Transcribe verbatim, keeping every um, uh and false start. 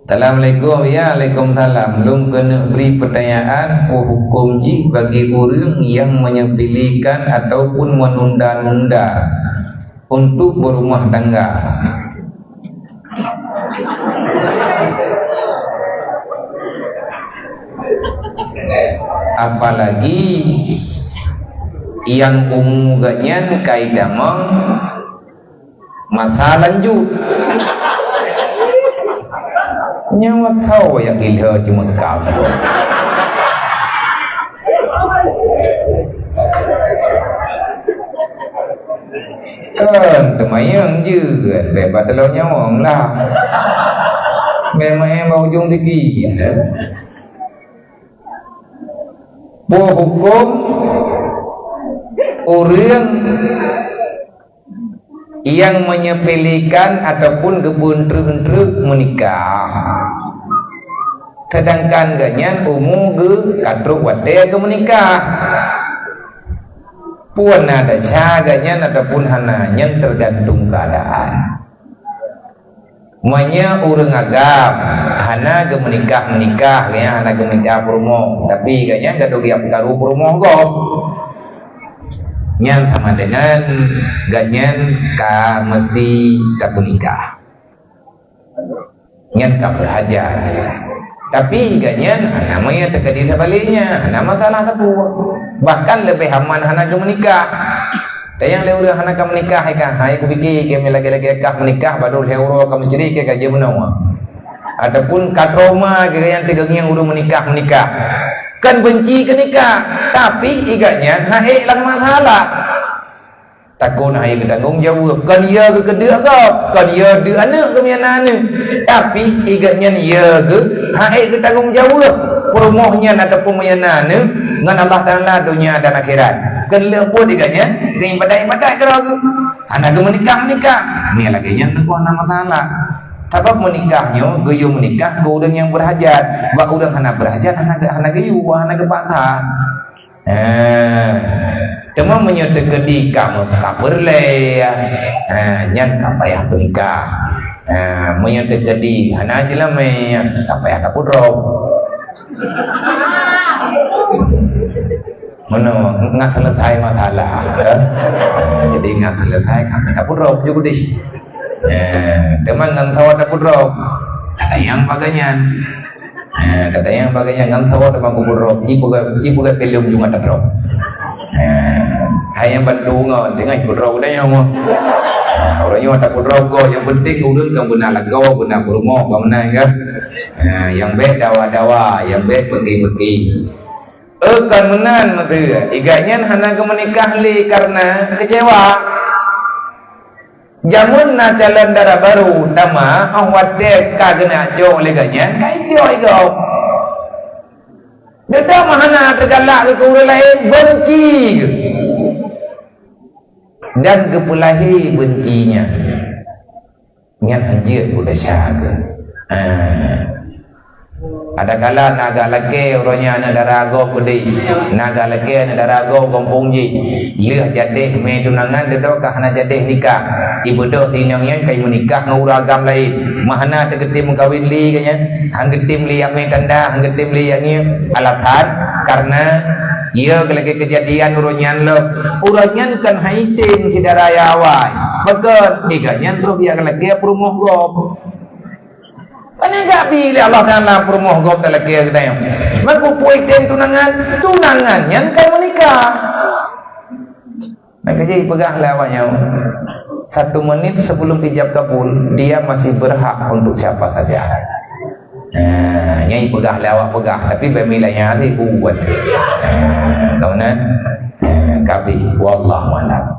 Assalamualaikum. Ya, waalaikumsalam. Lôn keuneuk bri peutanyaan, peue huköm jih bagi ureuëng nyang menyepelekan ataupun menunda-nunda untuk berumah tangga? Apalagi nyang umu geuh nyan ka itamong masa lanjut. Nyawa kau yang gila cuma kau. Kan, teumayang je, bèk ba teuloh nyawöng lah. Memang bak ujong tiki. Peue huköm ureuëng nyang menyepelekan ataupun geupeuntreuk-ntreuk meunikah, seudangkan geuh nyan umu geuh ka trok watèe geumeunikah? Peue na desya geuh nyan ataupun hana, nyan teugantung keuadaan. Meunyoe ureuëng agam hana geumeunikah-meunikah, geuh nyan hana geumeunikah peurumoh, tapi geuh nyan gadôh geujak peukaru peurumoh gob, nyan sama dengan geuh nyan ka meusti tapeunikah. Nyan ka beurhajat. Tapi geuh nyan hana, meunyoe teukeudi sebaliknya, hana masalah sapeue. Bahkan leubeh aman hana geumeunikah. Tanyong lé ureuëng hana ka meunikah, hai ka, hai kupike keu lagèe-lagèe kah meunikah, baru lhèe uroe ka meucre keu ka jeuet meunoe. Ataupun ka trauma keu nyang teugeungieng ureuëng meunikah-meunikah. Kan benci keu nikah, tapi i geuh nyan han ék lam masalah. Takot hana geutanggong jaweueb, kon ya geukeudeuek gob, kon ya deuek aneuk geuh meunan aneuk. Tapi i geuh nyan ya geuh han ék geutanggong jaweueb peurumoh nyan ataupun meunan aneuk ngon Allah Taala donya dan akhirat. Kon lheueh buet i geuh nyan keu ibadat-ibadat keudroe geuh. Hana geumeunikah-nikah. Nyan lagèe nyan teungku hana masalah. Sabab meunikah nyoe geuyue meunikah keu ureuëng nyang beurhajat. Bak ureuëng hana beurhajat hana geu-, hana geuyue, hana geupaksa. Eh, teuma meunyoe teukeudi ka meu-, ka peureulèe, eh, nyan ka payah peunikah. Eh, meunyoe teukeudi hana jeulamé, ka payah tapeudrop. Meunoe, ngat seuleusai masalah, eh. Jadi ngat seuleusai ka tapeudrop ju keudeh. Eh, teuma ngon sawa tapeudrop. Ka tanyong bak geuh nyan. Eh, ka tanyong bak geuh nyan ngon sawa teuma kupeudrop. Ji peugah, ji peugah filem ju ngat tadrop. Eh, hai nyang bantu ngon teungoh kupeudrop ka tanyong. Eh, ureuëng nyoe tapeudrop gob, nyang penting ureuëng kan beuna lagoe, beuna peurumoh, ka meunan kan. Eh, nyang bèk dawa-dawa, nyang bèk peuki-peuki. Eh, kon meunan meuteue. I geuh nyan hana geumeunikah lé kareuna keucewa. Jameun na calon dara barô, teuma óh watèe ka geuneuk cok lé geuh nyan, ka icok i gob. Dudoe meuhana teugalak geuh keu ureuëng laén, benci geuh. Dan geupeulahé benci nyan. Nyan hanjeuet keu desya geuh. Ah. Adakala na geuh lakèe uroe nyan aneuk dara gob keudeh, na geuh lakèe aneuk dara gob gampông jih, lheueh jadeh mé tunangan dudoe ka hana jadeh nikah. Ibeudôh si inong nyan ka imeunikah ngon ureuëng agam laén. Meuhana teugeutém meukawen lé geuh nyan, han geutem lé amé tanda, han geutem lé nyang ngieng. Alasan, kareuna ya geuh lagèe keujadian uroe nyan lom. Uroe nyan kan han item si dara nyang awai. Pakon, i geuh nyan roh ya geuh lagèe peurumoh gob. Pane geubi lé Allah Taala peurumoh gob talakèe geutanyoe. Maka peue item tunangan, tunangan nyan ka meunikah. Maka jadi peugah lé awak nyoe, satu menit sebelum ijab kabul, dia masih berhak untuk siapa saja. Nah, nyai peugah lé awak peugah, tapi bak milanya hati buat. Nah, tahu nah? Nah, kabeh. Wallahu a'lam.